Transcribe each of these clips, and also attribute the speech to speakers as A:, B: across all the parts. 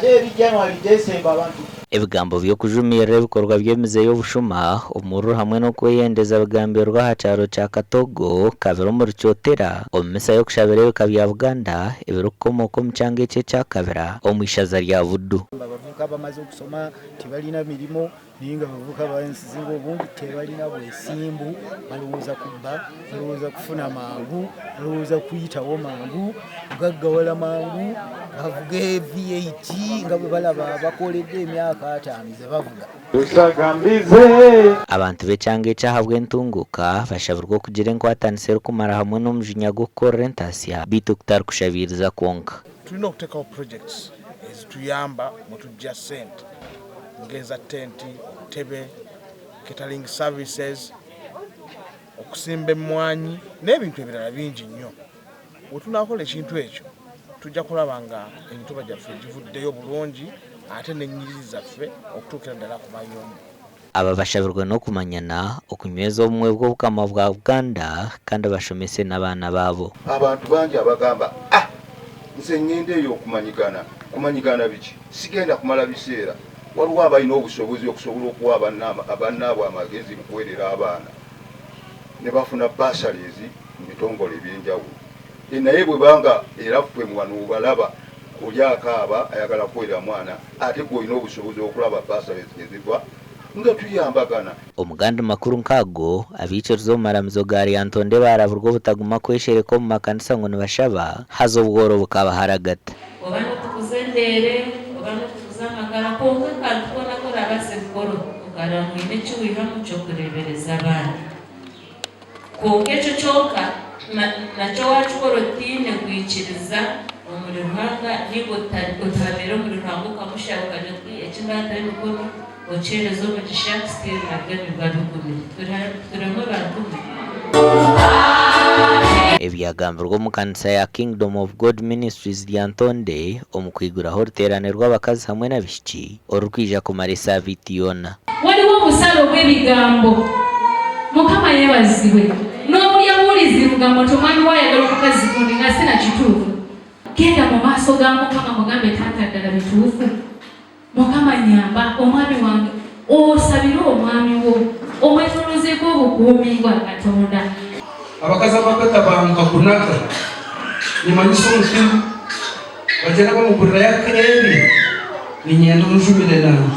A: Ate eri January, December abantu.
B: Ebigambo by'okujumirira ebikorwa by'emize y'obushuma, omururu hamwe n'okweyendeza bigambirwe aha kyaro kya Katogo, Kabira omuri Kyotera omu misa y'okushabira ebika bya Buganda ebirikukomooka omu kyanga eki ekya Kabira omu ishaza rya Buddu.
C: Abavubuka abamaze okusoma tibalina mirimo Nainga abavubuka abansinga obungi tebalina bwesimbu, balowooza kubba, balowooza kufuna mangu, balowooza kuyitawo mangu, kugaggawala mangu, bavuge V8 nga bwe balaba abakoledde emyaka ataano ze bavuga.
B: Abantu b'ekyanga eki ahabw'entunguuka bashabirwe okugira enkwatanisa erikumara hamwe n'omujinya gw'okukorera entaasya beitu kutari kushabiiriza kwonka.
D: Tulina okutekaho projects ezituyamba mwetujja sente ngeza tenti, obutebe, catering services, okusimba emmwanyi n'ebintu ebirala bingi nnyo. Bwetunakola ekintu ekyo tujja kulaba nga emituba gyaffe givuddeyo bulungi ate n'ennyiriri zaffe okutuukira ddala ku mayumba.
B: Aba bashabirwe n'okumanyana, okunyweza obumwe bw'Obukama bwa Buganda kandi bashomese n'abaana baabo.
E: Abantu bangi abagamba, Ah! Nze ngenda eyo okumanyigana. Kumanyigana biki? Sigenda kumala biseera. Waliwo abalina obusobozi okusobola okuwa bannaabwe amagezi mu kuweerera abaana ne bafuna bursaries mu bitongole eby'enjawulo. Naye bweba nga era ffe wano obalaba oli akaaba ayagala kuweerera mwana ate gwe olina obusobozi okulaba bursaries gye ziva nga tuyambagana.
B: Omu gandi makuru nk'ago, abaikiriza omu maramizo ga Lyantonde baaraburwa obutaguma kweshereka omu makanisa ngu nibashaba, haza obworo bukabaharagata.
F: Oba n'otuguza endeere, oba n'otuguza amakara, kwonka akantu koona aku oraabaase kukora okareba ngu oine eki waihamu ky'okureebereza abaana. Kwonka ekyo kyonka nakyo waakikora otaine kwikiriza omuri Ruhanga nainga otahamiire omuri Ruhanga okamushaba okagira oti eki ndaataho emikono okiheereze omugisha still nabwo nibiba bigumire. Turi hamwe bantu mwe?
B: Ebyagambirwe omu kanisa ya Kingdom of God Ministries Lyantonde omu kwiguraho oruteerane rw'abakazi hamwe n'abaishiki orurikwija kumara esaabiiti yoona.
G: Waliwo obusale obw'ebigambo. Mukama yebazibwe. N'owulya buwulizi lugambo nti omwami wo ayagala omukazi gundi nga si na kituufu. Genda mu maaso ga Mukama mugambe taata ddala bituufu? Mukama nyamba omwami wange osabire omwami wo omwetolozeeko obukuumi bwa Katonda.
H: Abakazi abakatabanguka kunaga nimanyisa omutima bagyenda bamugurirayo akeebi niinyenda onjumire nanye.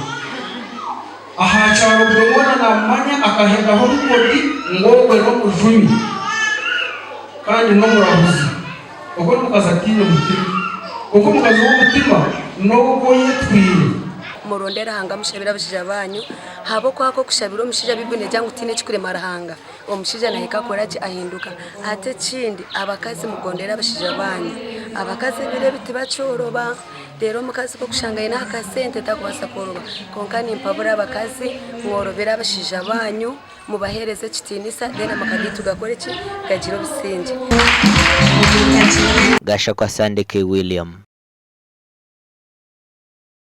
H: Aha kyaro buri omwe weena naamumanya akahendaho orukodi ngu ogwe n'omujumi kandi n'omurahuzi. Ogwo n'omukazi ataine mutima. Kwonka omukazi w'omutima n'ogwo oyetwire.
I: Muronde Ruhanga mushabire abashaija banyu ahabw'okuba ku okushabira omushaija Baibuli negira ngu tihaine ekikurema Ruhanga. Omushaija nahika akora ki? Ahinduka. Hati ekindi abakazi mugondere abashaija banyu. Abakazi ebiro ebi tibakyoroba, reero omukazi ku orikushanga aine akasente takubaasa kworoba. Kwonka nimpabura abakazi mworobere abashaija banyu, mubaheereze ekitiinisa then amaka gaitu gakore ki? Gagire obusingye.
B: Gashakwa Sandeke William.